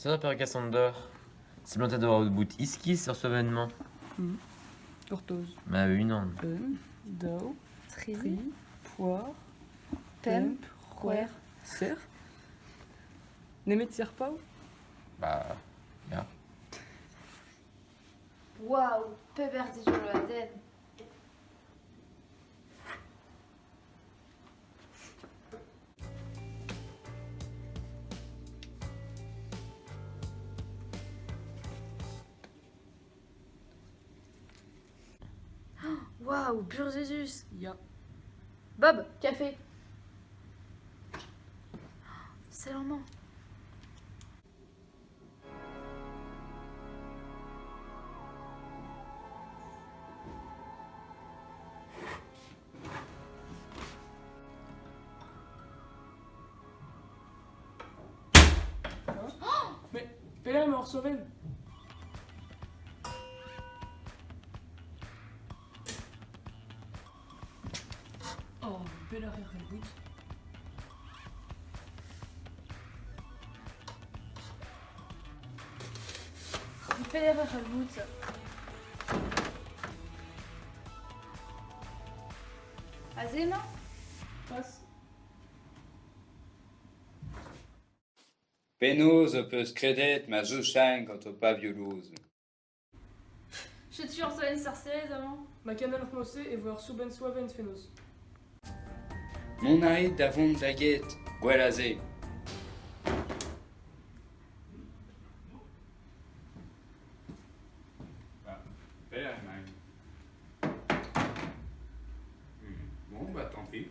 Seurt peurkas an dor. Seblantet oa bout iskis ur savenn-mañ. Gortoz. Ma-unan. Un, daou, Tri, tri, poar, pemp, pemp, c'hwec'h, serc'h. Nemet serpaou? Bah, ya. Waouh, pebezh dizoloadenn! Waouh, burzhudus! Ya. Bob, kafe! Sell amañ. Mais pelec'h emañ ar savenn? Oh, pelec'h e c'hell bout? Pelec'h e c'hell bout? Aze emañ? Pas. Penaos ho peus kredet ma zouchañ gant ho pavioù lous ? Setu ur solenn sorserez amañ. Ma kendalc'h-se e vo ur soubenn soavenn fenoz. Mont a rit da vont da get, gwell a se. Pelec'h emaint ? Bon, bah tant pis.